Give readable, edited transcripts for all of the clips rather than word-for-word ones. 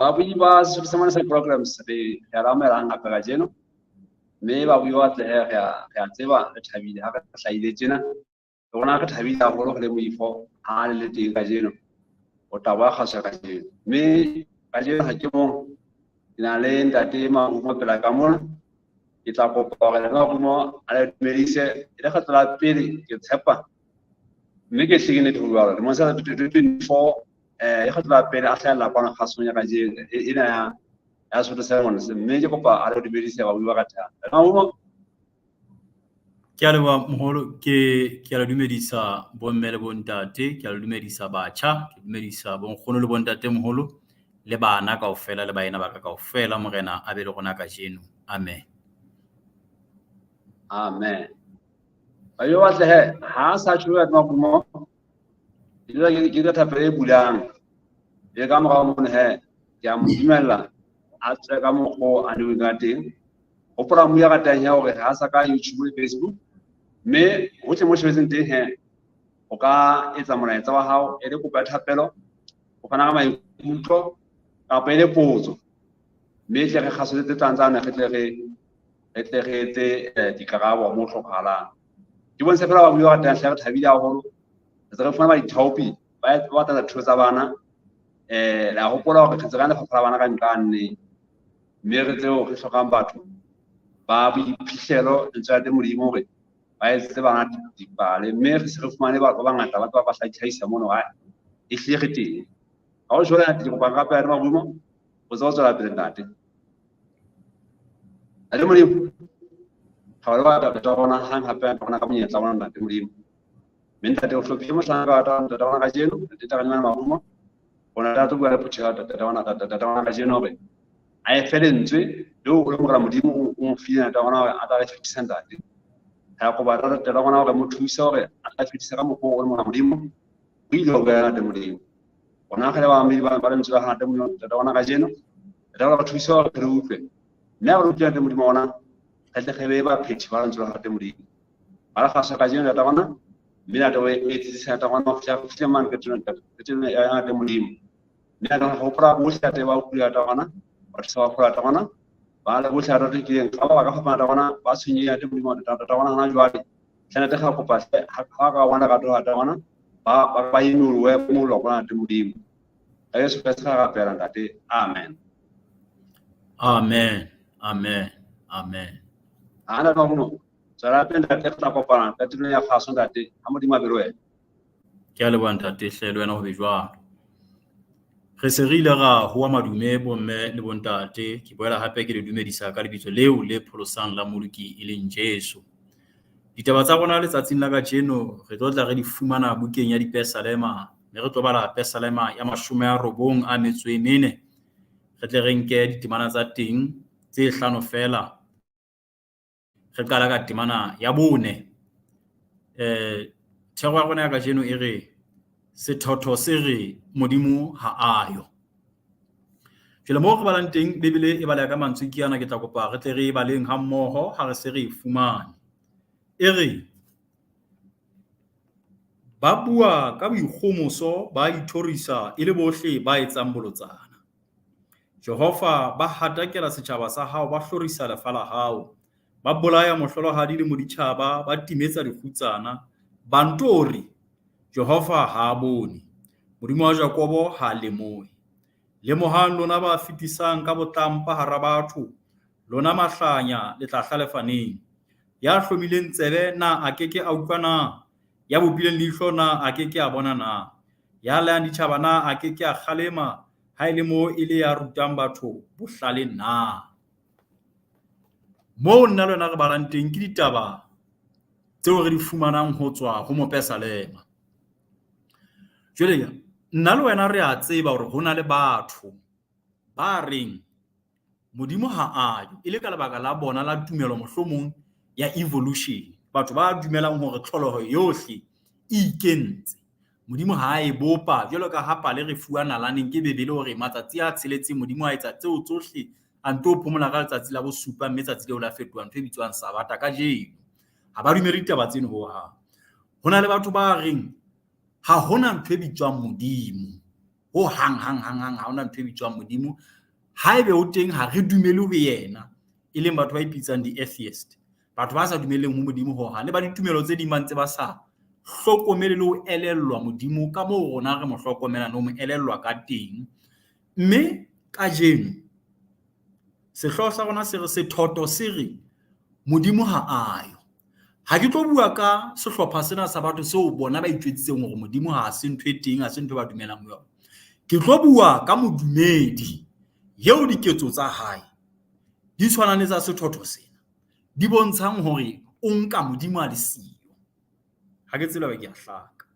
Babui ba Sesotho sa Manasa Programs re re a amohelang hape kajeno, mme babui ba batlehe re a tseba re thabile ha re hlahile tjena. Le rona re thabile haholo re le moifo ha le le teng kajeno, o tla ba kgaswa kajeno. Mme kajeno ha ke mong, ke na le ntate Marumo pela ka mona. Ke tla kopa hore ntate Marumo a le dumedise e le kgetlo la pele, ke tshepa, mme ke hlile nnete ho jwalo. Lemong sa 2024 e kgetlo la pele a hlahella kwano kgasong ya kajeno ena ya Sesotho sa Monse, mme ke kopa a le dumedise babui ba ratang. Ntate Marumo. Ke a leboha moholo, ke a le dumedisa bomme le bontate, ke a le dumedisa batjha, ke dumedisa bonkgono le bontate moholo le bana kaofela le baena ba ka kaofela. Morena a be le rona kajeno. Amen. Amen. Ba yo batlehe ha sa tjho ya Marumo, ke ke thapelo e bulang e ka morao mono he, ke a mo dumella a tswe ka mokgo a neweng ka teng. Hopola mo ya ratang ya hore ha sa ka YouTube le Facebook, mme hohle mo shebetseng teng he, o ka etsa molaetsa wa hao e le kopo ya thapelo, o fana ka maikutlo kapa e le potso, mme tle re kgasetse tse tlang tsane, re tle re etse dikarabo mo hlokahalang. Ke bontshe fela ba bua ratang hle, re thabile haholo re tse re fumana baithaopi ba batla dithuto tsa bana. Le a hopola hore re ntse re lefapha la bana ka nqane, mme re tseo re hlokang batho ba boiphihlelo lentswe la teng Modimo hore ba etsetse bana dipale, mme re se re fumane batho ba bangata ba tla ba hlahisa mono ha e hlile re teng. Ha o jwale ntate, ke kopa gape ya Marumo o tseba tswela pele ntate. Ntate Modimo, ga o le wa ntate wa rona hang hape rona ka monyetla wa ntate Modimo. Mme ntate o hlophile mohlanka wa ntate wa rona kajeno, ntate Taranyana Marumo, o na tla bua le phutheho ya ntate wa rona kajeno hore a e fe lentswe leo o le Morena Modimo o mo file ntate wa rona hore a tla le fetisa ntate. Re a kopa ntate wa rona hore mo thuse hore a tla fetisa ka mokgwa o le Morena Modimo o ile ho bua ntate Modimo. Rona re le bamamedi ba lentswe la ntate Modimo, ntate wa rona kajeno, re tla re thuse hore re utlwe. Mme ha re utlwe ntate Modimo wa rona, re tle re be baphethi ba lentswe la ntate Modimo. Ba re kgaswa kajeno ntate wa rona, mme ntate o etsise ntate wa rona ho fihla mane qetellong ya ntate Modimo. Mme ntate wa rona, hopola bohle ntate ba utlwile ntate wa rona, ba thusa ba phola ntate wa rona, ba le bohle ntate tlileng ka ba ka fapana ntate wa rona, ba tshwenyehile ntate Modimo ntate wa rona hona jwale. Hle ntate re kopa hle ha ka bona lerato ntate wa rona, ba imolohe mollo kwa ntate Modimo. Ka Jesu Kreste re rapela ntate. Amen. Amen. Amen. Amen. Ha ntate Marumo, tswela pele ntate, re tla kopana qetellong ya kgaso ntate, ha Modimo a be le wena. Ke a leboha ntate hle, le wena ho be jwalo. Re se re ile ra hoa madume bomme le bontate. Ke boela hape ke le dumedisa ka lebitso leo le pholosang la Moloki e leng Jesu. Ditaba tsa rona letsatsing la kajeno re tlo tla re di fumana bukeng ya Dipesalema, mme re tlo bala Pesalema ya 94. Re tle re nke ditemana tsa teng tse hlano feela. Re qala ka temana ya 4. Thero ya rona ya kajeno e re sethotho se re Modimo ha a yo. Jwale moo re balang teng Bibele e baleha ka mantswe ke ana, ke tla kopa re tle re e baleng ha mmoho ha re se re e fumane. E re ba bua ka boikgomoso, ba ithorisa e le bohle ba etsang bolotsana. Jehova, ba hatakela setjhaba sa hao, ba hlorisa lefa la hao. Ba bolaya mohlolohadi le moditjhaba, ba timetsa dikgutsana. Ba nto re, Jehova ha a bone, Modimo wa Jakobo ha a lemohe. Lemohang lona ba fetisang ka botlampa hara batho, lona mahlanya le tla hlalefa neng? Ya hlomileng tsebe na a ke ke a utlwa na? Ya bopileng leihlo na a ke ke a bona na? Ya layang ditjhaba na a ke ke a kgalema, ha e le moo e le ya rutang batho bohlale na? Moo nna le wena re balang teng ke ditaba tseo re di fumanang ho tswa ho mopesalema. Jwale nna le wena re a tseba hore ho na le batho ba reng Modimo ha a yo, e le ka lebaka la bona la tumelo mohlomong ya evolution. Batho ba dumelang hore tlholeho yohle e ikentse. Modimo ha a e bopa jwalo ka ha pale re fuwa nalaneng ke Bibele hore matsatsi a tsheletseng Modimo a etsa tseo tsohle, a nto phomola ka letsatsi la bosupa, mme tsatsi leo la fetoha ntho e bitswang Sabata kajeno. Ha ba dumele ditaba tseno hohang. Ho na le batho ba reng ha hona ntho e bitswang Modimo. Ho hang hang hang hang ha hona ntho e bitswang Modimo. Haebe o teng ha re dumele ho yena, e leng batho ba ipitsang di-atheist. Batho ba sa dumeleng ho Modimo hohang le ba ditumelo tse ding ba ntse ba sa hlokomele le ho elellwa Modimo ka moo rona re mo hlokomelang le ho mo elellwa ka teng. Mme kajeno sehlooho sa rona se re sethoto se re Modimo ha a yo. Ha ke tlo bua ka sehlopha sena sa batho seo bona ba itjwetsitseng hore Modimo ha se ntho e teng, ha se ntho ba dumelang ho yona. Ke tlo bua ka modumedi eo diketso tsa hae di tshwanang le tsa sethotho sena, di bontshang hore o nka Modimo a le siyo. Ha ke tsebe ke a hlaka.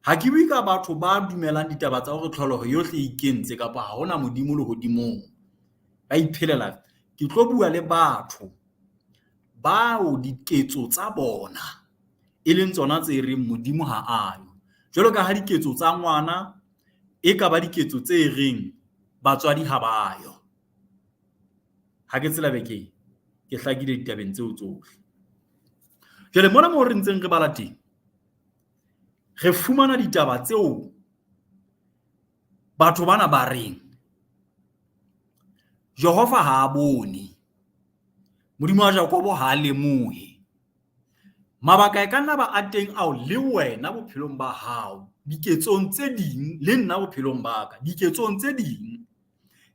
Ha ke bue ka batho ba dumelang ditaba tsa hore tlholeho yohle e ikentse kapa ha hona Modimo lehodimong, ba iphelela. Ke tlo bua le batho bao diketso tsa bona e leng tsona tse reng Modimo ha a yo. Jwalo ka ha diketso tsa ngwana e ka ba diketso tse reng batswadi ha ba yo. Ha ke tsela bekeng, ke hlakile ditabeng tseo tsohle. Jwale mona moo re ntseng re bala teng, re fumana ditaba tseo batho bana ba reng Jehova ha a bone, Modimo wa Jakobo ha a lemohe. Mabaka e ka nna ba a teng ao le wena bophelong ba hao, diketsong tse ding, le nna bophelong ba ka, diketsong tse ding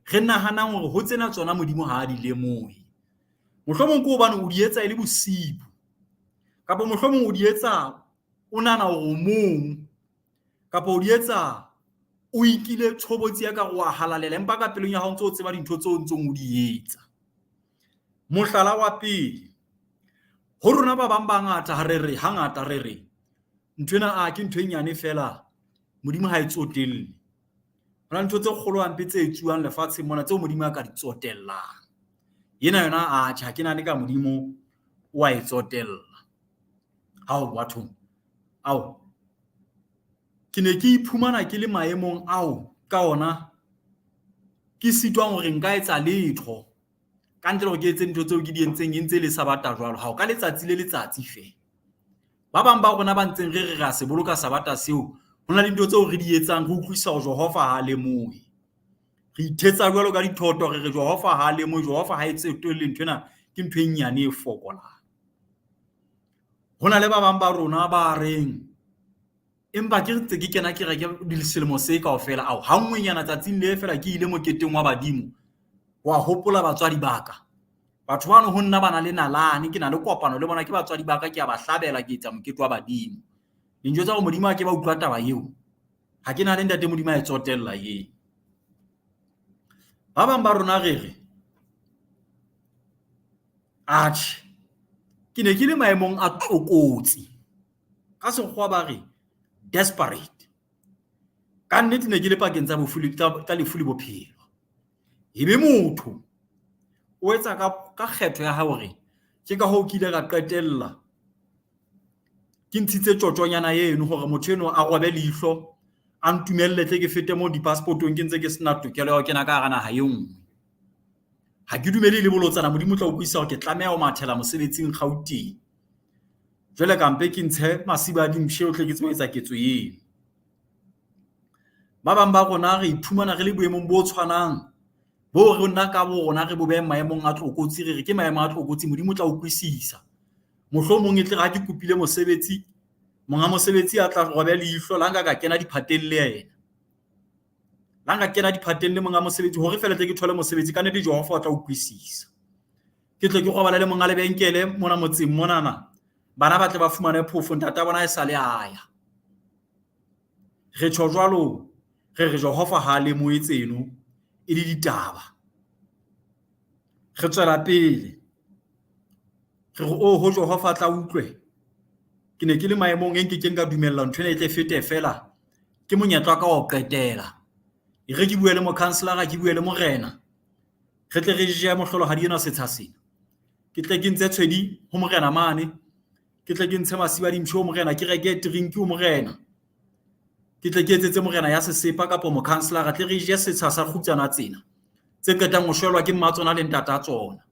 re nahanang hore ho tsena tsona Modimo ha a di lemohe. Mohlomong ke hobane o di etsa e le bosibu, kapa mohlomong o di etsa o nahana hore o mong, kapa o di etsa o inkile tshobotsi ya ka re wa halalela, empa ka pelong ya hao o ntso o tseba dintho tseo o ntsong o di etsa. Mohlala wa pele, ho rona ba bang ba ngata re re hangata re re nthwena a ke ntho e nyane feela, Modimo ha e tsotelle. Ho na le ntho tse kgolo hampe tse etsuwang lefatsheng mona tseo Modimo a ka di tsotellang. Ena yona atjhe, ha ke nahane ka Modimo wa e tsotella. Ao bathong, ao ke ne ke iphumana ke le maemong ao ka ona ke sitwang hore nka etsa letho ka ntle le hore ke etse dintho tseo ke di entseng e ntse e le Sabata jwalo. Hao ka letsatsi le letsatsi feela. Ba bang ba rona ba ntseng re re ra se boloka Sabata seo, ho na le dintho tseo re di etsang re utlwisisa hore Jehova ha a lemohe. Re ithetsa jwalo ka dithoto, re re Jehova ha a lemohe, Jehova ha etse tsotelle nthwena ke ntho e nyane e fokolang. Ho na le ba bang ba rona ba reng empa ke ntse ke kena kereke selemo se kaofela, ao ha nngwenyana tsatsing le feela ke ile moketeng wa badimo wa hopola batswadi ba ka. Batho bano ho nna ba na le nalane, ke na le kopano le bona, ke batswadi ba ka, ke a ba hlabela, ke etsa mokete wa badimo. Le njwetsa hore Modimo ha ke ba utlwa taba eo, ha ke nahane ntate Modimo a e tsotella eo. Ba bang ba rona re re atjhe, ke ne ke le maemong a tlokotsi, ka sekgowa ba re desperate. Ka nnete ne ke le pakeng tsa bofu le tsa lefu le bophelo. Ebe motho o etsa ka kgetho ya hae hore ke ka hoo ke ile ka qetella ke ntshitse tjotjonyana eno hore motho eno a robe leihlo, a ntumelle tle ke fete moo di-passport-ong ke ntse ke sena tokelo ya ho kena ka hara naha e nngwe. Ha ke dumele le bolotsana, Modimo o tla utlwisisa hore ke tlameha ho mathela mosebetsing Gauteng. Jwale ka mpe ke ntshe masiba a dimpshe ohle ke tsebe ho etsa ketso eno. Ba bang ba rona re iphumana re le boemong bo tshwanang bo rona ka bo rona re bo behe maemong a tlokotsi, re re ke maemo a tlokotsi, Modimo o tla utlwisisa. Mohlomong e tle re ha ke kopile mosebetsi, monga mosebetsi a tla robe leihlo la nka ka kena diphateng le yena. La nka kena diphateng le monga mosebetsi hore feela tle ke thole mosebetsi, ka nnete Jehova o tla utlwisisa. Ke tle ke robale le monga lebenkele mona motseng monana, bana ba tle ba fumane phofo, ntata bona e sale a ya. Re tjho jwalo, re re Jehova ha a lemohe tseno e le ditaba. Re tswela pele re re oho Jehova tla utlwe, ke ne ke le maemong e nkekeng ka dumella ntho ena e tle fete feela, ke monyetla wa ka wa ho qetela. E re ke bue le mokhanselara, ke bue le morena, re tle re je mohlolohadi enwa setsha sena. Ke tle ke ntshe tshwedi ho morena mane, ke tle ke ntshe masiba dimpshe ho morena, ke reke drink ho morena, ke tle ke etsetse morena ya sesepa kapa mokhanselara, tle re je setsha sa kgutsana tsena tse qetang ho shwelwa ke mma tsona le ntata tsona.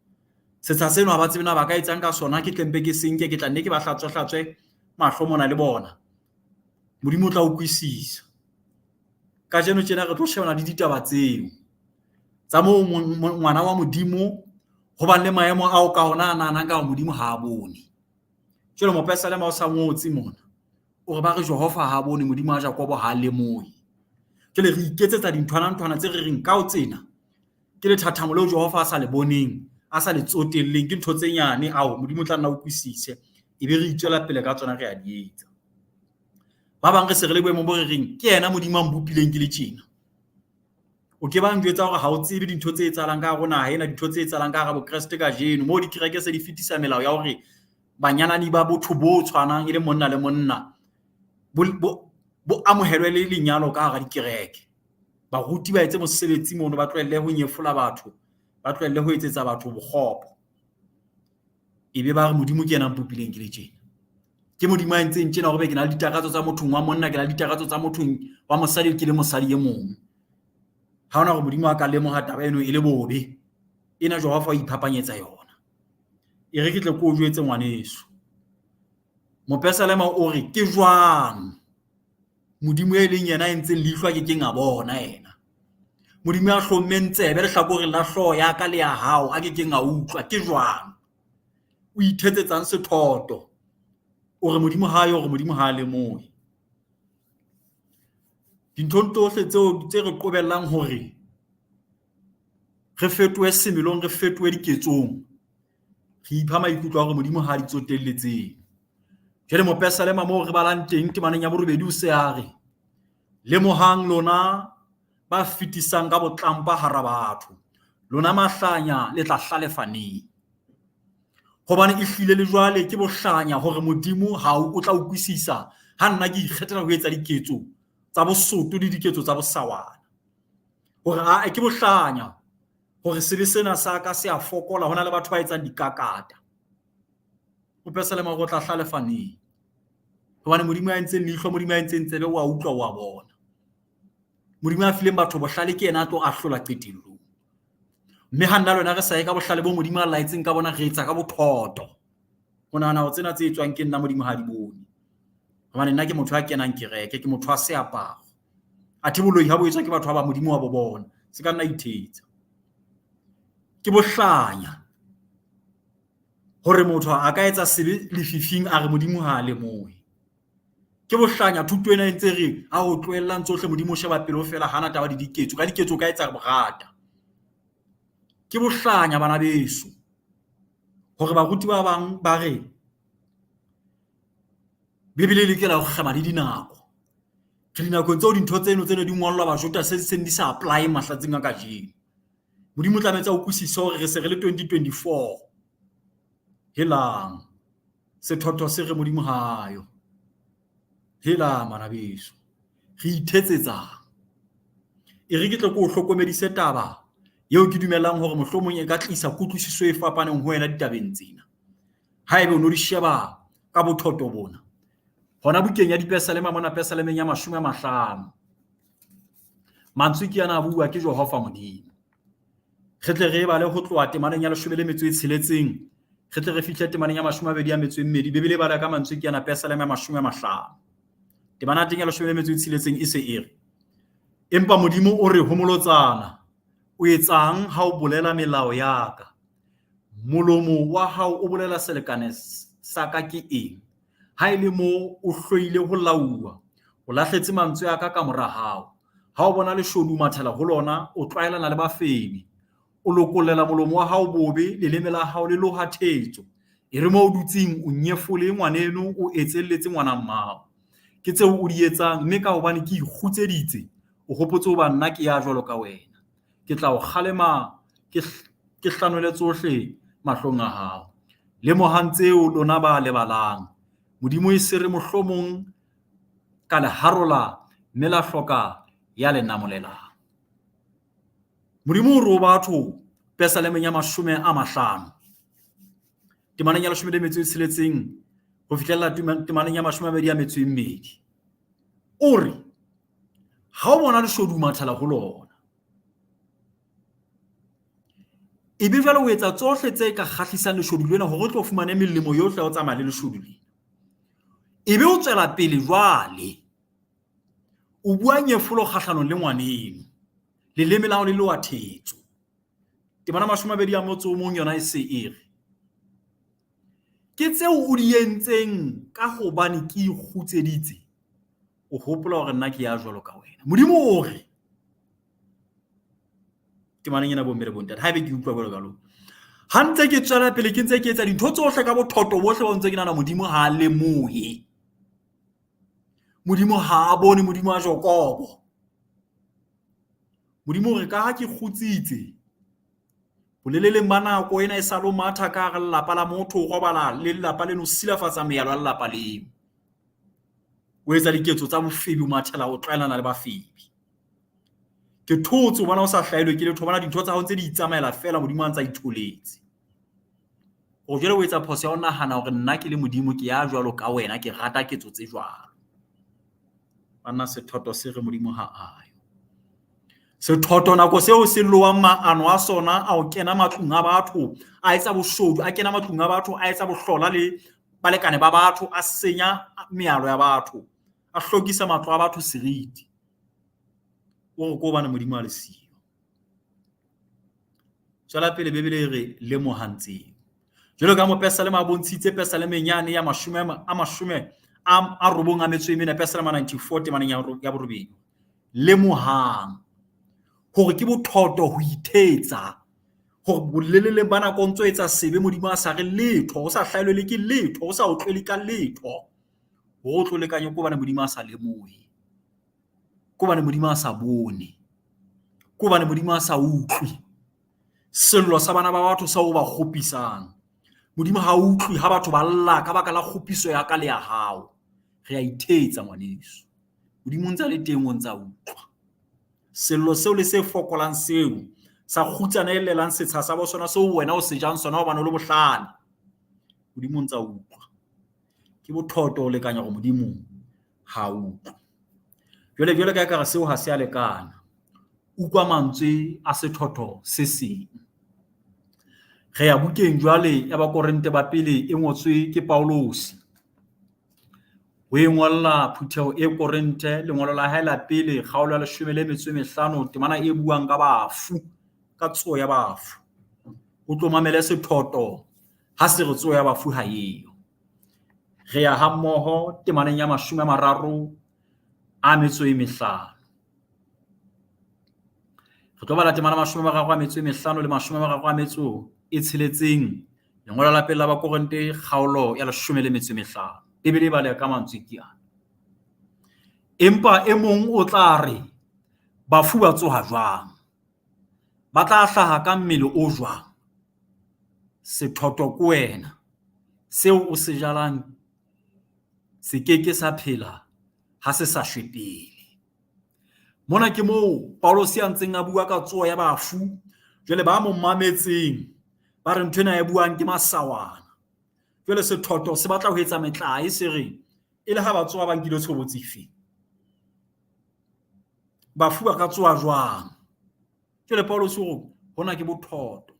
Setsha seno ha ba tsebe na ba ka etsang ka sona, ke tle mpe ke se nke, ke tla nne ke ba hlatswe-hlatswe mahlo mona le bona. Modimo o tla utlwisisa. Kajeno tjena re tlo shebana le ditaba tseo tsa moo ngwana wa Modimo ho bang le maemo ao ka ona a nahanang ka hore Modimo ha a bone. Jwale mopesalema o sa ngotse mona, o re ba re Jehova ha a bone, Modimo wa Jakobo ha a lemohe. Jwale re iketsetsa dinthwana-nthwana tse re reng ka ho tsena ke lethathamo leo Jehova a sa le boneng, a sa le tsotelleng, ke ntho tse nyane ao Modimo o tla nna utlwisise, ebe re itswela pele ka tsona re a di etsa. Ba bang re se re le boemong bo re reng ke yena Modimo a mpopileng ke le tjena. O ke ba njwetsa hore ha o tsebe dintho tse etsahalang ka hare ho naha ena, dintho tse etsahalang ka hara Bokreste kajeno, moo dikereke se di fetisa melao ya hore banyalani ba botho bo tshwanang e le monna le monna bo amohelwe le lenyalo ka hara dikereke. Baruti ba etse mosebetsi mono, ba tlohelle ho nyefola batho, ba tlohelle ho etsetsa batho bokgopo. Ebe ba re Modimo ke yena a mpopileng ke le tjena. Ke Modimo a entseng tjena hore be ke na le ditakatso tsa mothong wa monna, ke na le ditakatso tsa mothong wa mosadi, ke le mosadi e mong. Ha hona hore Modimo a ka lemoha taba eno e le bobe. Ena Jehova o iphapanyetsa yona. E re ke tle ke o jwetse ngwaneso. Mopesalema o re ke jwang Modimo e leng yena a entseng leihlo a ke keng a bona yena. Modimo a hlommeng tsebe lehlakoreng la hlooho ya ka le ya hao a ke keng a utlwa ke jwang. O ithetsetsang sethoto. O re Modimo ha yo, o re Modimo ha a lemohe. Dinthong tsohle tseo tse re qobellang hore re fetohe semelong, re fetohe diketsong, re ipha maikutlo a hore Modimo ha a di tsotelletseng. Jwale mopesalema moo re balang teng temaneng ya borobedi o se a re, lemohang lona ba fetisang ka botlampa hara batho, lona mahlanya le tla hlalefa neng? Hobane e hlile le jwale ke bohlanya hore Modimo ha o tla utlwisisa ha nna ke ikgethela ho etsa diketso tsa bosoto le diketso tsa bosawana. Hore a ke bohlanya hore sebe sena sa ka se a fokola, ho na le batho ba etsang dikakata. Mopesalema o tla hlalefa neng? Hobane Modimo a entseng leihlo, Modimo a entseng tsebe, o a utlwa, o a bona. Modimo a fileng batho bohlale ke yena a tlo ahlola qetellong. Mme ha nna le wena re sa ye ka bohlale bo Modimo a laetseng ka bona, re etsa ka bothoto. Ho nahana hore tsena tse etswang ke nna Modimo ha di bone. Hobane nna ke motho a kenang kereke, ke motho wa seaparo. Athe boloi ha bo etswa ke batho ba ba Modimo wa bo bona. Se ka nna ithetsa. Ke bohlanya hore motho a ka etsa sebe lefifing a re Modimo ha a lemohe. Ke bohlanya thuto ena e ntse re a ho tlohellang tsohle Modimo o sheba pelo feela hana taba le diketso. Ka diketso o ka etsa borata. Ke bohlanya bana beso hore baruti ba bang ba re Bibele e lokela ho kgema le dinako. Re dinakong tseo dintho tseno tse ne di ngollwa Bajuda se seng di sa apply mahlatseng a kajeno. Modimo o tlametse a utlwisise hore re se re le 2024. Helang, sethotho se re Modimo ha yo. Helang bana beso, re ithetsetsang. E re ke tle ke o hlokomedise taba eo ke dumelang hore mohlomong e ka tlisa kutlwisiso e fapaneng ho wena ditabeng tsena. Haeba o no di sheba ka bothoto bona. Hona bukeng ya Dipesalema mona, Pesalemeng ya 50. Mantswe ke ana a bua ke Jehova Modimo. Re tle re bale ho tloha temaneng ya 16, re tle re fihle temaneng ya 22. Bibele e bala ka mantswe ke ana Pesalema ya 50. Temana teng ya 16 e se e re, empa Modimo o re ho molotsana, o etsang ha o bolela melao ya ka? Molomo wa hao o bolela selekane sa ka ke eng? Ha e le moo o hloile ho lauwa, o lahletse mantswe a ka ka mora hao. Ha o bona leshodu mathela ho lona, o tlwaelana le bafebi. O lokollela molomo wa hao bobe, leleme la hao le loha thetso. E re moo o dutseng o nyefole ngwaneno, o etselletse ngwana mmao. Ke tseo o di etsang, mme ka hobane ke ikgutseditse, o hopotse hoba nna ke ya jwalo ka wena. Ke tla o kgalema, ke hlanole tsohle mahlong a hao. Lemohang tseo lona ba lebalang. Modimo e se re mohlomong ka le harola mme la hloka ya le namolelang. Modimo o re ho batho Pesalemeng ya 50, temaneng ya 16 ho fihlella temaneng ya 22. O re, ha o bona leshodu mathela ho lona, ebe jwale o etsa tsohle tse ka kgahlisang leshodu lena hore o tlo fumane melemo yohle ya ho tsamaya le leshodu lena. Ebe o tswela pele jwale. O bua nyefolo kgahlanong le ngwaneno. Leleme la hao le lowa thetso. Temana 21 yona e se e re, ke tseo o di entseng ka hobane ke ikgutseditse, o hopola hore nna ke ya jwalo ka wena. Modimo o re, temaneng ena bomme le bontate, haebe ke utlwa jwalo ka lona, ha ntse ke tswela pele ke ntse ke etsa dintho tsohle ka bothoto bohle bo ntse ke nahana Modimo ha a lemohe, Modimo ha a bone, Modimo a Jokobo. Modimo o re ka ha ke kgutsitse, boleleleng ba nako ena e sa lo matha ka hara lelapa la motho, o robala le lelapa leno, o silafatsa mealo ya lelapa leo. O etsa diketso tsa bofebi, o mathela o tlwaelana le bafebi. Ke thotse o bona o sa hlahelwe ke letho, o bona dintho tsa hao ntse di itsamaela feela, Modimo a ntse a itholetse. O jwale o etsa phoso ya ho nahana hore nna ke le Modimo ke ya jwalo ka wena, ke rata ketso tse jwalo. Banna, sethoto se re Modimo ha ayo. Sethoto nako seo se loang maano a sona a ho kena matlung a batho, a etsa boshodu, a kena matlung a batho, a etsa bohlola le balekane ba batho, a senya mealo ya batho, a hlokisa matlo a batho seriti. O re ke hobane Modimo a le siyo. Tswela pele Bibele e re lemohang tseo. Jwalo ka mopesaleme a bontshitse pesalemeng yane ya 94, pesalema 94 temaneng ya 8. Lemohang hore ke bothoto ho ithetsa, hore boleleleng ba nako o ntso etsa sebe Modimo a sa re letho, o sa hlahelwe le ke letho, o sa otlwele ka letho, hore o tlo lekanye ke hobane Modimo a sa lemohe, ke hobane Modimo a sa bone, ke hobane Modimo a sa utlwe sello sa bana ba batho sa o ba kgopisang. Modimo ha utlwe ha batho ba lla ka baka la kgopiso ya ka le ya hao. Re a ithetsa ngwaneso. Modimo o ntse a le teng, o ntse a utlwa sello seo le se fokolang seo sa kgutsana e llelang setsha sa bo sona seo wena o se jang sona hobane o le bohlale. Modimo o ntse a utlwa. Ke bothoto ho lekanya hore Modimo ha utlwe. Jwale jwale ka ekare seo ha se a lekana. Utlwa mantswe a sethotho se seng. Re ya bukeng jwale ya Bakorinthe ba pele e ngotswe ke Paulosi. O e ngolla phutheho e Korinthe, lengolo la hae la pele, kgaolo ya 15, temana e buang ka bafu, ka tsoho ya bafu. O tlo mamele sethoto ha se re tsoho ya bafu ha eyo. Re ya hammoho temaneng ya 35. Re tlo bala temana 35 le 36, lengolo la pele la Bakorinthe kgaolo ya 15. Bibele e baleha ka mantswe ke ana. Empa e mong o tla re, bafu ba tsoha jwang? Ba tla hlaha ka mmele o jwang? Sethoto ke wena, seo o se jalang se ke ke sa phela ha se sa shwe pele. Mona ke moo Paulosi a ntseng a bua ka tsoho ya bafu. Jwale ba mo mametseng ba re ntho ena e buang ke masawana. Jwale sethoto se batla ho etsa metlae, se re e le ha ba tsoha ba nkile tshobotsi efe? Bafu ba ka tsoha jwang? Jwale Paulosi o re hona ke bothoto.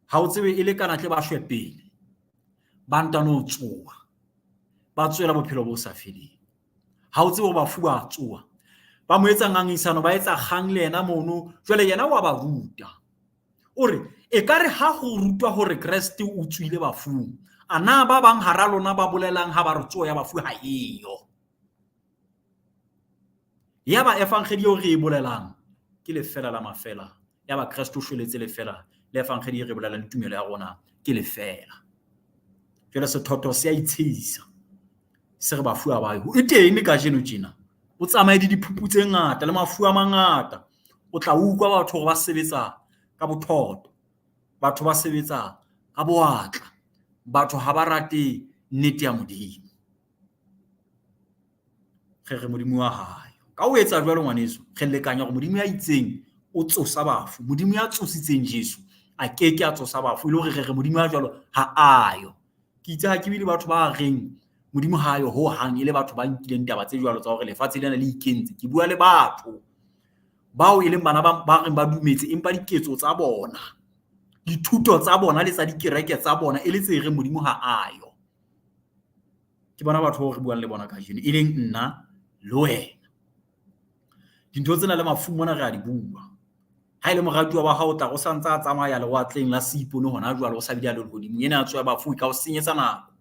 Ha o tsebe e le kana tle ba shwe pele, ba ntano tsoha, ba tswela bophelo bo sa feleng. Ha o tsebe hore bafu ba tsoha, ba mo etsa ngangisano, ba etsa kgang le yena mono. Jwale yena wa ba ruta. O re ekare ha ho rutwa hore Kreste o tswile bafung, a na ba bang hara lona ba bolelang ha ba re tsoho ya bafu ha eyo? Yaba evangedi eo re e bolelang ke lefela la mafela. Yaba Kreste o shweletse lefela, le evangedi e re bolelang le tumelo ya rona ke lefela. Jwale sethoto se a itshehisa, se re bafu ha ba yo. E teng le kajeno tjena. O tsamaye le diphupu tse ngata le mafu a mangata, o tla utlwa batho hore ba sebetsa ka bothoto, batho ba sebetsa ka bowatla, batho ha ba rate nnete ya Modimo. Re re Modimo wa hae. Ka ho etsa jwalo ngwaneso, re lekanya hore Modimo ya itseng o tsosa bafu. Modimo ya tsositseng Jesu a ke ke a tsosa bafu, e le hore re re Modimo ya jwalo ha ayo. Ke itse ha ke bile batho ba reng Modimo ha ayo ho hang, e le batho ba nkileng taba tse jwalo tsa hore lefatshe lena le ikentse. Ke bua le batho bao e leng bana ba reng ba dumetse, empa diketso tsa bona, dithuto tsa bona le tsa dikereke tsa bona e le tse reng Modimo ha ayo. Ke bona batho bao re buang le bona kajeno, e leng nna le wena. Dintho tsena le mafung mona re a di bua. Ha e le moratuwa wa hao o tla re o sa ntsa a tsamaya lewatleng la seipone hona jwale o sa bile a le lehodimong. Ena ya tsoha bafu e ka o senyetsa nako.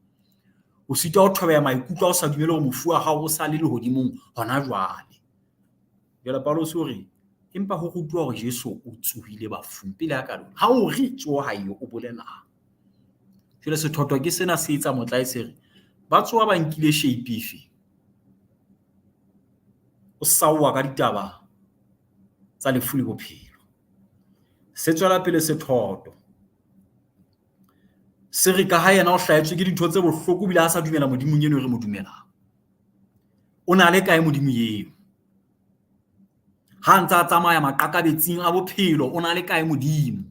O sitwa ho thobeha maikutlo ha o sa dumele hore mofu wa hao o sa le lehodimong hona jwale. Jwale Paulus o re, empa ho rutuwa hore Jesu o tsohile bafung pele a ka lona. Ha o re tsoha ha eyo, o bolelang? Jwale sethotho ke sena se etsa motlae se re, ba tsoha ba nkile shape efe? O saowa ka ditaba tsa lefu le bophelo. Se tswela pele sethoto. Se re ka ha yena o hlahetswe ke dintho tse bohloko ebile a sa dumela Modimong eno e re mo dumelang. O na le kae Modimo eo? Ha a ntse a tsamaya maqakabetsing a bophelo, o na le kae Modimo?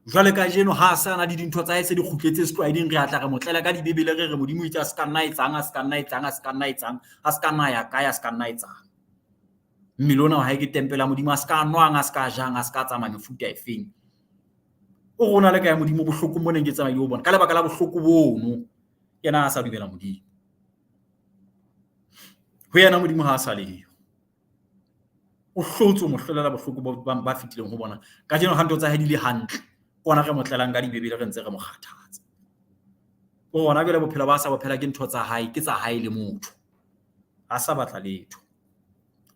Jwale kajeno ha a sa na le dintho tsa hae se di kgutletse setlwaeding, re atla re mo tlela ka dibebele re re Modimo o itse a se ka nna etsang, a se ka nna etsang, a se ka nna etsang, a se ka nna ya kae, a se ka nna etsang. Mmele ona wa hae ke tempele ya Modimo, a se ka nwang, a se ka jang, a se ka tsamaya mefuta efeng. O re o na le kae Modimo bohlokong bo neng ke tsamaile ho bona? Ka lebaka la bohloko bono, yena a sa dumela Modimo. Ho yena Modimo ha a sa leyo. O hlotse ho mo hlolela bohloko ba fetileng ho bona. Kajeno ha ntho tsa hae di le hantle, ke hona re mo tlelang ka dibebele re ntse re mo kgathatsa. O hona jwale bophelo ba sa bo phela ke ntho tsa hae, ke tsa hae le motho. Ha sa batla letho.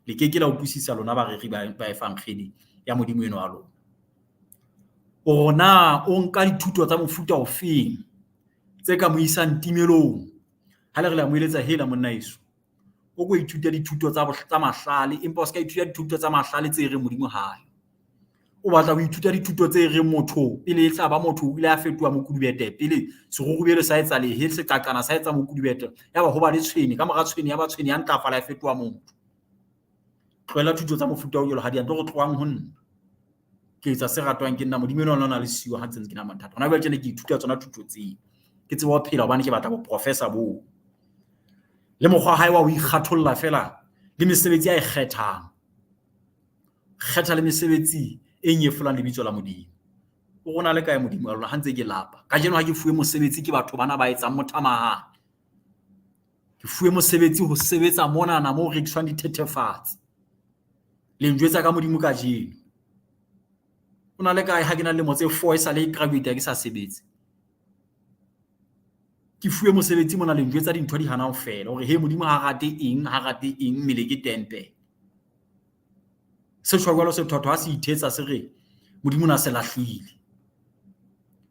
Le ke ke la utlwisisa lona bareri ba efankgedi ya Modimo eno wa lona. O na o nka dithuto tsa mofuta ofeng tse ka mo isang timelong? Ha le re le a mo eletsa, hela monna heso, o ko ithute dithuto tsa mahlale, empa o se ka ithuta dithuto tsa mahlale tse reng Modimo ha yo. O batla ho ithuta dithuto tse reng motho pele e tla ba motho o ile a fetoha mokulubete, pele serurubele sa etsa lehe, seqaqana sa etsa mokulubete, ya ba ho ba le tshwene, ka mora tshwene ya ba tshwene ya ntlafala ya fetoha motho. Tlohela thuto tsa mofuta o jwalo ha di a tlo re tlohang ho nna. Ke etsa se ratwang ke nna, Modimo enwa o na le siyo ha ntse ke na mathata. Hona jwale tjena ke ithuta tsona thuto tseo. Ke tsebe ho phela hobane ke batla boprofessor boo. Le mokgwa wa hae wa ho ikgatholla feela le mesebetsi a e kgethang. Kgetha le mesebetsi e nyefolang lebitso la Modimo. O rona le kae Modimo wa lona ha ntse ke lapa? Kajeno ha ke fuwe mosebetsi ke batho bana ba etsang mothamahane. Ke fuwe mosebetsi ho sebetsa monana moo rekiswang dithethefatsi. Le njwetsa ka Modimo kajeno. O na le kae ha ke na le lemo tse 4 e sa le graduate ke sa sebetse? Ke fuwe mosebetsi mona le njwetsa dintho di hana ho fela hore he Modimo ha rate eng, ha rate eng, mmele ke tempele. Se tjho jwalo sethotho ha se ithetsa se re Modimo na se lahlile.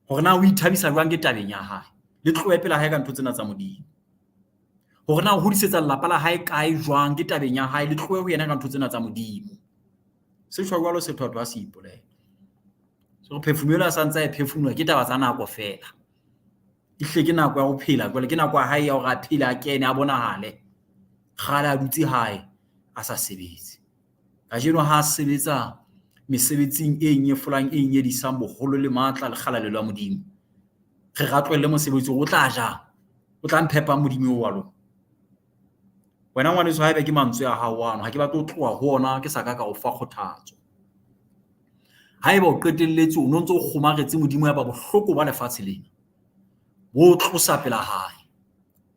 Hore na o ithabisa jwang ke tabeng ya hae. Le tlohe pela hae ka ntho tsena tsa Modimo. Hore na o hodisetsa lelapa la hae kae jwang ke tabeng ya hae, le tlohe ho yena ka ntho tsena tsa Modimo. Se tjho jwalo sethotho ha se ipolela. Se re phefumelo a sa ntse a e phefumoloha ke taba tsa nako feela. Ehlile ke nako ya ho phela jwale, ke nako ya hae ya hore a phele, a kene, a bonahale. Kgale a dutse hae a sa sebetse. Kajeno ha a sebetsa mesebetsing e nyefolang, e nyedisang boholo le matla le kgalalelo ya Modimo. Re re a tlohelle mosebetsi o tla jang? O tla mphepang Modimo eo wa lona? Wena ngwaneso haebe ke mantswe a hao ano, ha ke batle ho tloha ho ona ke sa ka ka o fa kgothatso. Haeba o qetelletse o no ntse o kgomaretse Modimo ya ba bohloko ba lefatshe lena, bo tlosa pela hae.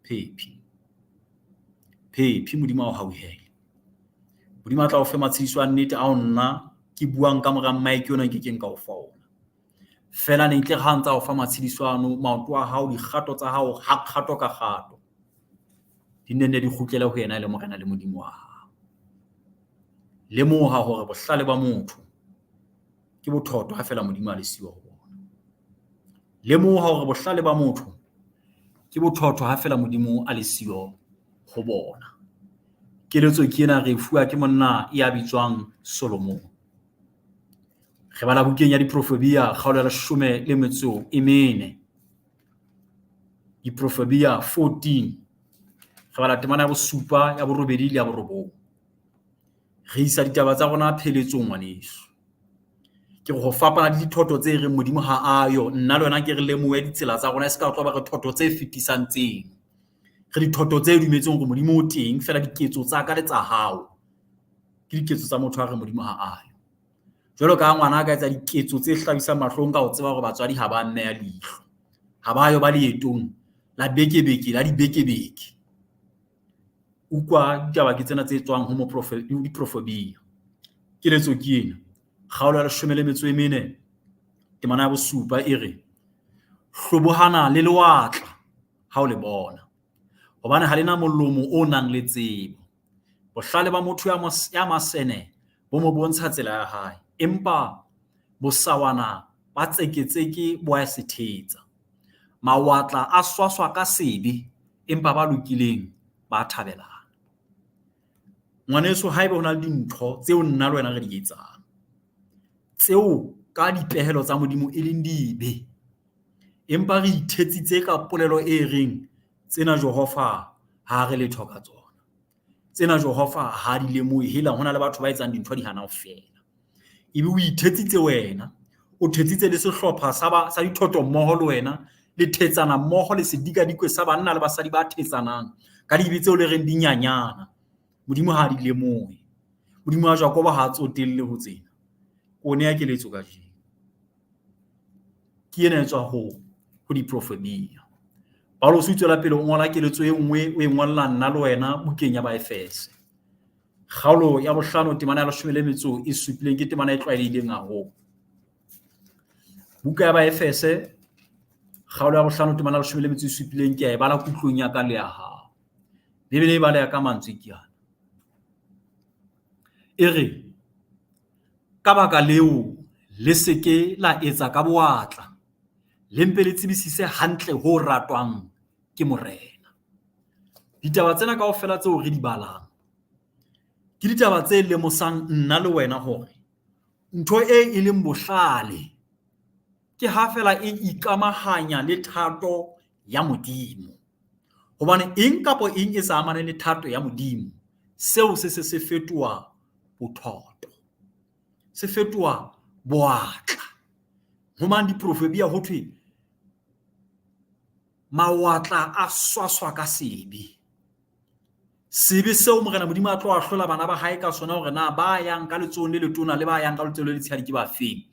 Phephi. Phephi Modimo a o hauhele. Modimo a tla o fe matshediso a nnete ao nna ke buang ka mora mic yona nke keng ka o fa ona. Feela ne ntle ha ntsa o fa matshediso ano, maoto a hao, dikgato tsa hao, ha kgato ka kgato, di nne nne di kgutlele ho yena e le Morena le Modimo wa hao. Lemoha hore bohlale ba motho ke bothoto ha feela Modimo a le siyo ho bona. Lemoha hore bohlale ba motho ke bothotho ha feela Modimo a le siyo ho bona. Keletso ke ena re e fuwa ke monna ya bitswang Solomon. Re bala bukeng ya Diprofobia kgaolo ya 14. Diprofobia 14. Re bala temana ya 7, ya 8 le ya 9. Re isa ditaba tsa rona pheletsong ngwaneso. Ke re ho fapana le dithotho tse reng Modimo ha a yo, nna le wena ke re lemohe ditsela tsa rona, e se ka tloha ba re thotho tse fetisang tseno. Re dithotho tse dumetseng hore Modimo o teng, feela diketso tsa ka le tsa hao ke diketso tsa motho a re Modimo ha a yo. Jwalo ka ha ngwana a ka etsa diketso tse hlabisang mahlong ka ho tseba hore batswadi ha ba mmeha leihlo, ha ba yo ba leetong la bekebeke la dibekebeke. Utlwa ditaba ke tsena tse tswang ho diprofobia. Keletso ke ena. Kgaolo ya 14, temana ya 7 e re, hlobohana le lewatla ha o le bona, hobane ha le na molomo o nang le tsebo. Bohlale ba motho ya masene bo mo bontsha tsela ya hae, empa bosawana ba tseketseke bo a se thetsa. Mawatla a swaswa ka sebe, empa ba lokileng ba thabelana. Ngwaneso, haeba ho na le dintho tseo nna le wena re di etsang, tseo ka dipehelo tsa Modimo e leng dibe, empa re ithetsitse ka polelo e reng tsena Jehova ha re letho ka tsona, tsena Jehova ha di lemohe. Hela, hona le batho ba etsang dintho di hana ho fela. Ebe o ithetsitse wena, o thetsitse le sehlopha sa dithoto mmoho le wena, le thetsana mmoho le sedikadikwe sa banna le basadi ba thetsanang ka dibe tseo le reng di nyanyana. Modimo ha di lemohe. Modimo wa Jakobo ha a tsotelle ho tsena. O neha keletso kajeno. Ke ena e tswa ho diprofebia. Paulus o tswela pele o ngola keletso e nngwe, o e ngolla nna le wena bukeng ya Baefese. Kgaolo ya 5, temana ya 17 ke temana e tlwaelehileng haholo. Buka ya Baefese, kgaolo ya 5, temana ya 17 ke a e bala kutlong ya ka le ya hao. Bibele e baleha ka mantswe ke ana. E re, ka baka leo le se ke la etsa ka bowatla, le mpe le tsebisise hantle ho ratwang ke Morena. Ditaba tsena kaofela tseo re di balang ke ditaba tse lemosang nna le wena hore ntho e e leng bohlale ke ha fela e ikamahanya le thato ya Modimo. Hobane eng kapa eng e sa amane le thato ya Modimo, seo se se se fetoha bothoto, se fetoha bowatla. Ho mang diprofebia ho thwe mawatla a swaswa ka sebe. Sebe seo Morena Modimo a tlo ahlola bana ba hae ka sona hore na ba yang ka letsohong le letona le ba yang ka letsohong le letshehadi ke ba feng.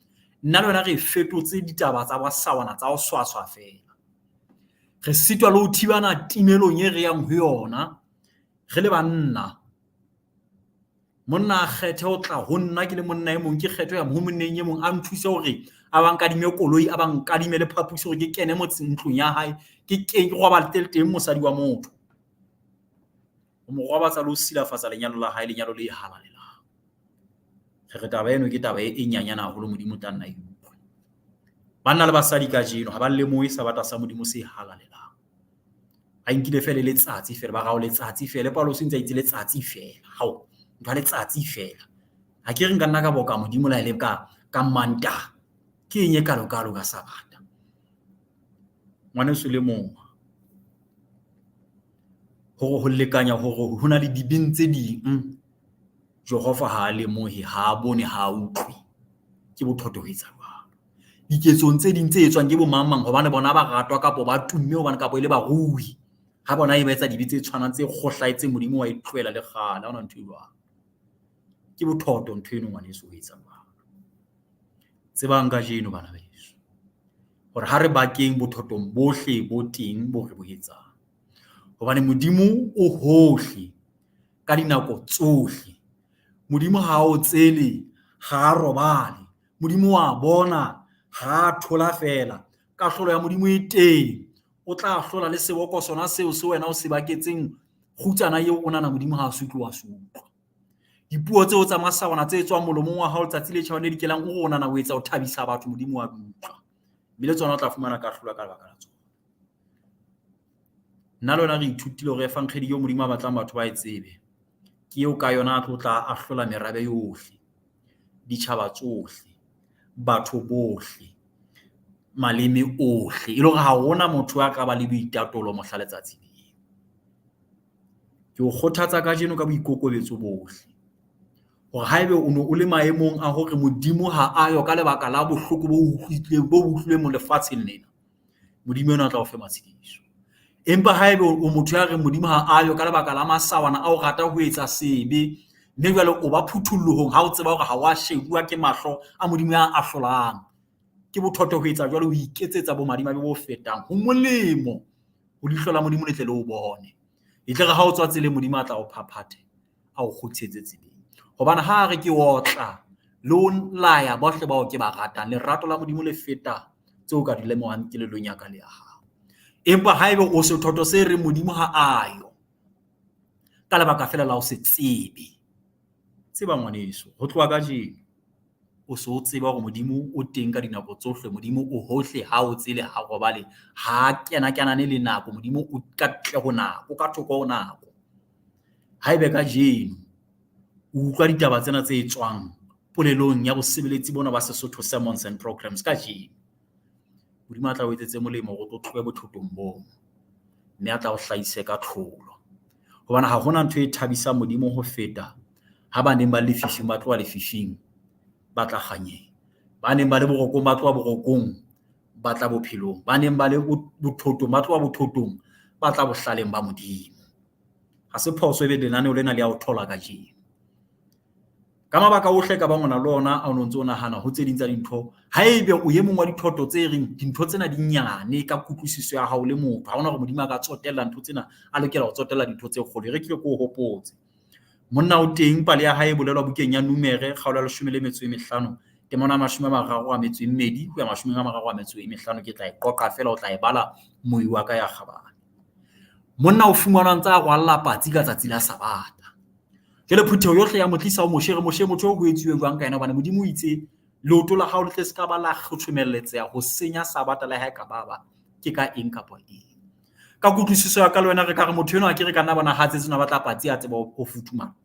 Nna le wena re fetotse ditaba tsa bosawana tsa ho swaswa feela. Re sitwa le ho thibana timelong e re yang ho yona re le banna. Monna a kgethe ho tla ho nna ke le monna e mong, ke kgetho ya ho monneng e mong a nthuse hore a ba nkadime koloi, a ba nkadime le phaposi hore ke kene motseng ntlong ya hae, ke ke robaletse le teng mosadi wa motho. Ho mo robatsa le ho silafatsa lenyalo la hae, lenyalo le halalelang. Re re taba eno ke taba e nyanyana haholo, Modimo tla nna e utlwe. Banna le basadi kajeno ha ba lemohe sabata sa Modimo se halalelang. A nkile fela letsatsi fela, ba rao letsatsi fela. Paulus o ntse a itse letsatsi fela. Hao, ntho ya letsatsi fela. Ha ke re nka nna ka boka Modimo la ile ka Mantaha. Ke eng e kalokalo ka sabata? Ngwaneso le mong. Hore ho lekanya hore ho na le dibeng tse ding Jehova ha a lemohe, ha a bone, ha a utlwe. Ke bothoto ho etsa jwalo. Diketsong tse ding tse etswang ke bo mang mang hobane bona ba ratwa kapa ba tumme hobane kapa e le barui. Ha bona e ba etsa dibe tse tshwanang tse kgohlahetseng Modimo wa e tlohela le kgale, ha hona ntho e jwalo. Ke bothoto ntho eno ngwaneso ho etsa jwalo. Tsebang kajeno bana beso hore ha re bakeng bothotong bohle bo teng bo re bo etsang. Hobane Modimo o hohle ka dinako tsohle. Modimo ha o tsele, ha a robale. Modimo wa bona, ha a thola fela. Kahlolo ya Modimo e teng. O tla hlola le seboko sona seo se wena o se baketseng kgutsana eo o nahana Modimo ha a se utlwe wa se utlwa. Dipuo tseo tsa masawana tse tswang molomong wa hao letsatsi le tjhabang le dikelang, o re o nahana o etsa ho thabisa batho, Modimo wa di utlwa. Mme le tsona o tla fumana kahlolo ka lebaka la tsona. Nna le wena re ithutile hore efankgedi eo Modimo a batlang batho ba e tsebe ke eo ka yona a tlo tla ahlola merabe yohle, ditjhaba tsohle, batho bohle, maleme ohle, e le hore ha hona motho a ka ba le boitatolo mohla letsatsi leo. Ke o kgothatsa kajeno ka boikokobetso bohle hore haebe o ne o le maemong a hore Modimo ha a yo ka lebaka la bohloko bo utlwileng mo lefatsheng lena, Modimo ena o tla o fe matshediso. Empa haebe o motho ya reng Modimo ha a yo ka lebaka la masawana a o rata ho etsa sebe, mme jwale o ba phuthollohong ha o tseba hore ha wa shebuwa ke mahlo a Modimo ya ahlolang, ke bothoto ho etsa jwalo, o iketsetsa bomadimabe bo fetang. Ho molemo ho leihlo la Modimo le tle le o bone. E tle re ha o tswa tseleng Modimo a tla o phaphathe, a o kgutlisetse tseleng. Hobane ha a re ke otla le ho laya bohle bao ke ba ratang, lerato la Modimo le feta tseo ka di lemohang kelellong ya ka le ya hao. Empa haeba o sethotho se reng Modimo ha a yo, ka lebaka feela la ho se tsebe, tseba ngwaneso, ho tloha kajeno o se o tseba hore Modimo o teng ka dinako tsohle, Modimo o hohle, ha o tsele, ha robale, ha kena-kenane le nako, Modimo o ka ntle ho nako, o ka thoko ho nako. Haebe kajeno o utlwa ditaba tsena tse tswang polelong ya bosebeletsi bona ba Sesotho Sermons and Programs kajeno, Modimo a tla o etsetse molemo hore o tlo tlohe bothotong boo, mme a tla o hlahise ka tlholo. Hobane ha hona ntho e thabisang Modimo ho feta ha ba neng ba le lefifing ba tloha lefifing ba tla kganyeng. Ba neng ba le borokong ba tloha borokong ba tla bophelong. Ba neng ba le bothotong ba tloha bothotong ba tla bohlaleng ba Modimo. Ha se phoso ebe lenaneo lena le ya o thola kajeno. Ka mabaka ohle ka bang o na le ona a o no ntse o nahana ho tse ding tsa dintho, haebe o e mong wa dithoto tse reng dintho tsena di nyane ka kutlwisiso ya hao le motho, ha hona hore Modimo a ka tsotella ntho tsena, a lokela ho tsotella dintho tse kgolo. E re ke ke o hopotse. Monna o teng, pale ya hae e bolelwa bukeng ya Numere, kgaolo ya 15, temana ya 32 ho ya 35. Ke tla e qoqa feela, o tla e bala moyi wa ka ya kgabane. Monna o fumanwa ntse a rwalla patsi ka tsatsi la Sabata. Jwale phutheho yohle ya mo tlisa ho Moshe, re Moshe, motho eo ho etsuwe jwang ka yena? Hobane Modimo o itse leoto la hao le tle se ka ba la kgothomelletseha ho senya Sabata le ha e ka ba ba ke ka eng kapa eng. Ka kutlwisiso ya ka le wena re ka re motho enwa ke re ka nna bona ha tsetse, o batla patsi a tseba ho futhumala.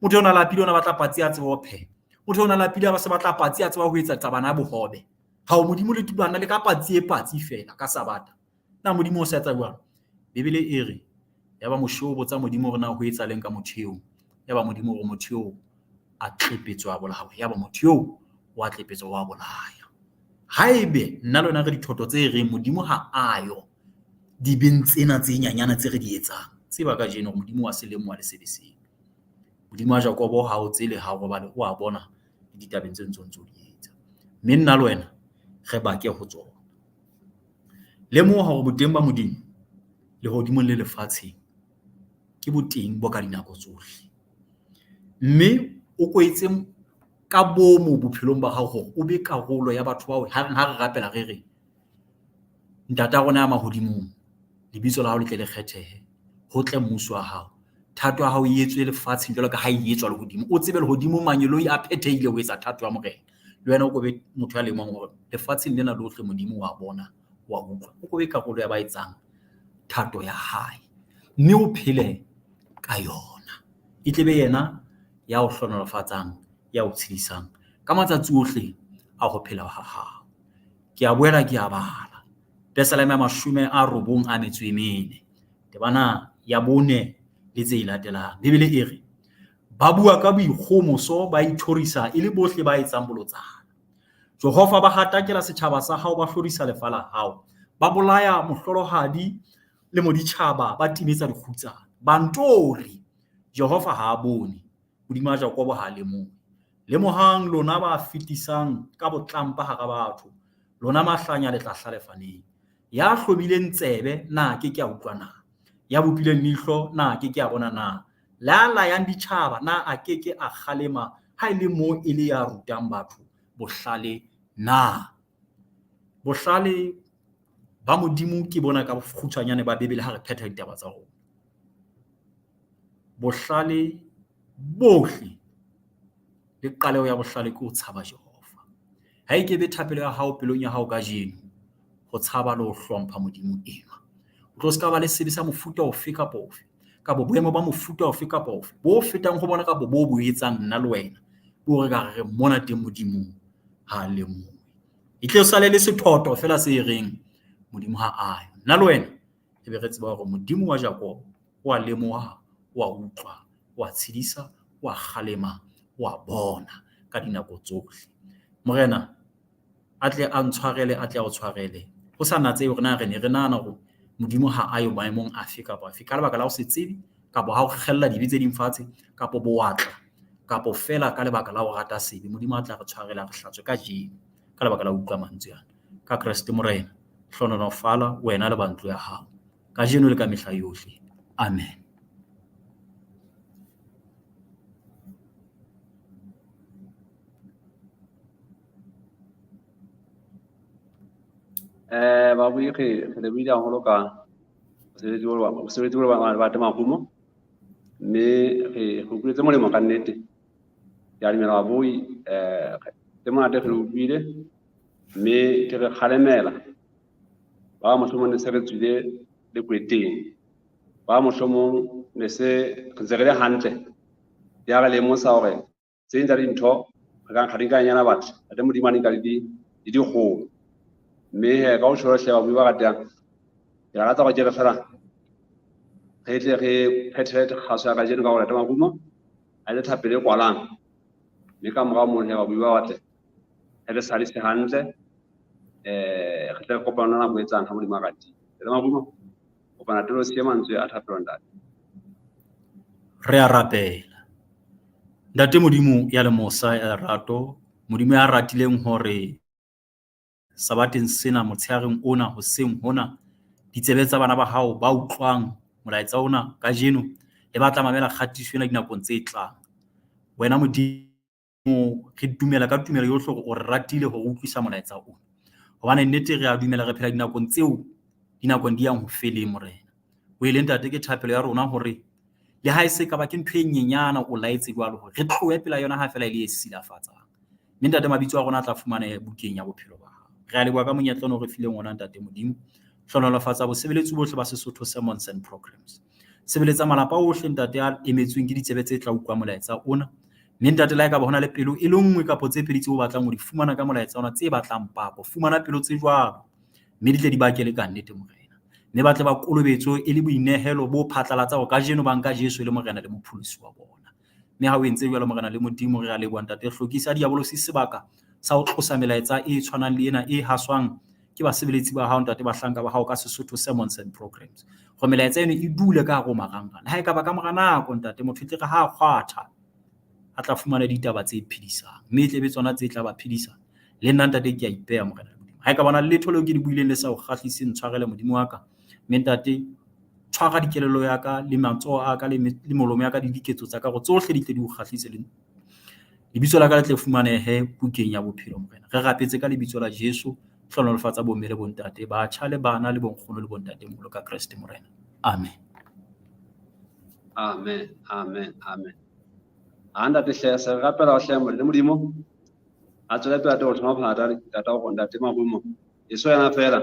Motho enwa lapile, o batla patsi a tseba ho pheha. Motho enwa lapile, a se batla patsi a tseba ho etsa tsabana ya bohobe. Ha o Modimo le tubana le ka patsi e patsi feela ka Sabata. Na Modimo o sa etsa jwalo? Bibele e re yaba Moshe o botsa Modimo hore na ho etsahaleng ka motho eo. Yaba Modimo o re motho eo a tlepetswe a bolawa. Yaba motho eo o a tlepetswe wa bolaya. Haebe nna le wena re dithoto tse reng Modimo ha a yo dibeng tsena tse nyanyana tse re di etsang, tseba kajeno hore Modimo wa se lemoha le sebe seo. Modimo wa Jakobo ha o tsele, ha o robale, o a bona le ditabeng tse ntso ntso di etsa. Mme nna le wena re bake ho tsona. Lemoha hore boteng ba Modimo lehodimong le lefatsheng ke boteng bo ka dinako tsohle. Mme o ko etse ka bomo bophelong ba hao hore o be karolo ya batho bao ha re rapela re re, Ntata rona ya mahodimong, lebitso la hao le tle le kgethehe, ho tle mmuso wa hao, thato ya hao e etswe lefatsheng jwalo ka ha e etswa lehodimo. O tsebe lehodimo mangeloi a phethehile ho etsa thato ya Morena. Le wena o ko be motho ya lemang hore lefatsheng lena lohle Modimo wa bona, wa utlwa. O ko be karolo ya ba etsang thato ya hae, mme o phele ka yona. E tle be yena ya o hlohonolofatsang, ya o tshedisang ka matsatsi ohle a ho phela ha hao. Ke a boela ke a bala Pesaleme ya 94, temana ya 4 le tse latelang. Bibele e re, ba bua ka boikgohomoso, ba ithorisa e le bohle ba etsang bolotsana. Jehova, ba hatakela setjhaba sa hao, ba hlorisa lefa la hao. Ba bolaya mohlolohadi le moditjhaba, ba timetsa dikgutsana. Ba ntori, Jehova ha a bone, Modimo wa Jakobo ha a lemohe. Lemohang lona ba fetisang ka botlampa hara batho, lona mahlanya le tla hlalefa neng? Ya hlomileng tsebe na ke ke a utlwa na? Ya bopileng leihlo na ke ke a bona na? La layang ditjhaba na a ke ke a kgalema, ha e le moo e le ya rutang batho bohlale na? Bohlale ba Modimo ke bona ka bokgutshwanyane ba Bibele ha re phetha ditaba tsa rona. Bohlale bohle le qaleho ya bohlale ke ho tshaba Jehova. Ha e ke be thapelo ya hao pelong ya hao kajeno ho tshaba le ho hlompha Modimo enwa. O tlo se ka ba le sebe sa mofuta ofe kapa ofe, kapa boemo ba mofuta ofe kapa ofe bo fetang ho bona kapa bo bo etsang nna le wena, bo re ka re mona teng Modimo ha lemohe. E tle sale le sethoto feela se reng Modimo ha a yo. Nna le wena e be re tseba hore Modimo wa Jakobo o a lemoha, o a utlwa, o a tshedisa, o a kgalema, o a bona ka dinako tsohle. Morena a tle a ntshwarele, a tle a o tshwarele. Ho sa natsehe hore na re ne re nahana hore Modimo ha a yo maemong afe kapa afe ka lebaka la ho se tsebe, kapa ha o kgella dibe tse ding fatshe, kapa bowatla, kapa feela ka lebaka la ho rata sebe. Modimo a tla re tshwarela, re hlatswe kajeno ka lebaka la ho utlwa mantswe ana. Ka Kreste Morena, hlohonolofala wena le ba ntlo ya hao kajeno le ka mehla yohle. Amen. Babui re lebohile haholo ka mosebetsi o wa Marumo, mme re utlwile tse molemo ka nnete. Ke a dumela babui, tse monate re utlwile, mme ke re kgalemela ba mohlomong ne se re tswile lekweteng, ba mohlomong ne se re ntse re le hantle. Ya re lemosa hore tse ding tsa dintho re ka nkga di nkanyana batho, Ntate Modimo a di nka di dikgolo. Mme he ka ho tjho hle babui ba ratehang, ke lakatsa hore ke re fela re tle re phethele kgaso ya kajeno ka hore Ntate Marumo a etse thapelo e kwalang, mme ka morao mono he babui ba batle re le sadise hantle, re tle re kopane nako e tlang ha Modimo a ratile. Ntate Marumo, kopa Ntate o siye mantswe a thapelo ntate. Re a rapela. Ntate Modimo ya le mosa ya lerato, Modimo ya ratileng hore sabateng sena, motshehareng ona, hoseng hona, ditsebe tsa bana ba hao ba utlwang molaetsa ona kajeno le ba tla mamela kgatiso ena dinakong tse tlang. Wena Modimo, re dumela ka tumelo yohle hore o re ratile hore o utlwisa molaetsa ona. Hobane nnete re a dumela re phela dinakong tseo dinakong di yang ho feleng, Morena. O ele ntate, ke thapelo ya rona hore le ha e se ka ba ke ntho e nyenyana o laetse jwalo hore re tlohe pela yona ha fela e le e silafatsang. Mme ntate, mabitso a rona a tla fumaneha bukeng ya bophelo ba hao. Re a leboha ka monyetla ono re fileng ona, ntate Modimo. Hlohonolofatsa bosebeletsi bohle ba Sesotho Sermons and Programs. Sebeletsa malapa ohle ntate a emetsweng ke ditsebe tse tla utlwa molaetsa ona. Mme ntate, le ha ekaba hona le pelo e le nngwe kapa tse pedi tseo o batlang ho di fumana ka molaetsa ona tse batlang pako, fumana pelo tse jwalo mme di tle di bakele ka nnete, Morena. Mme ba tle ba kolobetswe e le boinehelo bo phatlalatsa hore kajeno ba nka Jesu e le Morena le Mopholosi wa bona. Mme ha o entse jwalo, Morena le Modimo, re a leboha ntate, hlokisa diabolosi sebaka sa ho tlosa melaetsa e tshwanang le ena e haswang ke basebeletsi ba hao ntate, bahlanka ba hao ka Sesotho Sermons and Programs. Hore melaetsa eno e dule ka hare ho marangrang. Le ha ekaba ka mora nako ntate, motho e tle re ha a kgwatha a tla fumana ditaba tse phedisang, mme e tle be tsona tse tla ba phedisa. Le nna ntate ke a ipeha, Morena le Modimo. Ha e ka bona letho leo ke le buileng le sa o kgahliseng, ntshwarele Modimo wa ka. Mme ntate, tshwara dikelello ya ka le matsoho a ka le molomo ya ka le diketso tsa ka hore tsohle di tle di o kgahlise, le lebitso la ka le tle fumanehe bukeng ya bophelo, Morena. Re rapetse ka lebitso la Jesu. Hlohonolofatsa bomme le bontate, batjha le bana le bonkgono le bontatemoholo ka Kreste Morena. Amen. Amen, amen, amen. Ha ntate hle, se re rapela hle le Modimo a tswele pele ho thoma phata tata hore ntate Marumo e so yena fela,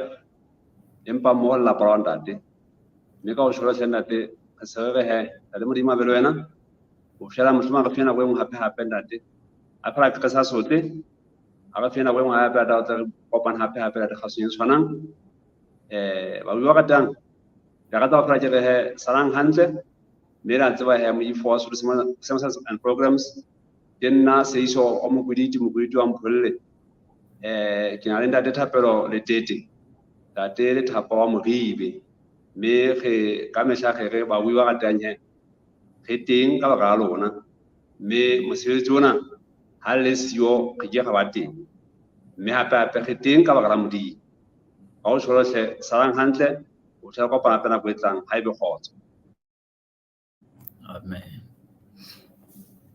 empa mmoho le lapa la ntate. Mme ka ho tjho hle ntate, re se re re he ntate Modimo a be le wena ho fihlela mohlomong re fe nako e nngwe hape hape ntate. A phela ke sa sotle, a re fe nako e nngwe hape hape, tla re kopana hape hape ntate kgasong e tshwanang. Babui ba ratang, ke rata ho fela ke re he salang hantle, mme la tseba he moifo wa Sesotho Sermons and Programs ke nna Seiso wa Mokwiditi, Mokwiditi wa Mpholle. Ke na le ntate Thapelo Letete, ntate Lethapa wa Moribe. Mme re ka mehla re re babui ba ratang he re teng ka baka la lona, mme mosebetsi ona ha le siyo re ke ra ba teng, mme hape hape re teng ka baka la Modimo. Ka ho tjho hle salang hantle, ho tla kopana hape nako e tlang, ha ebe kgotso. Amen.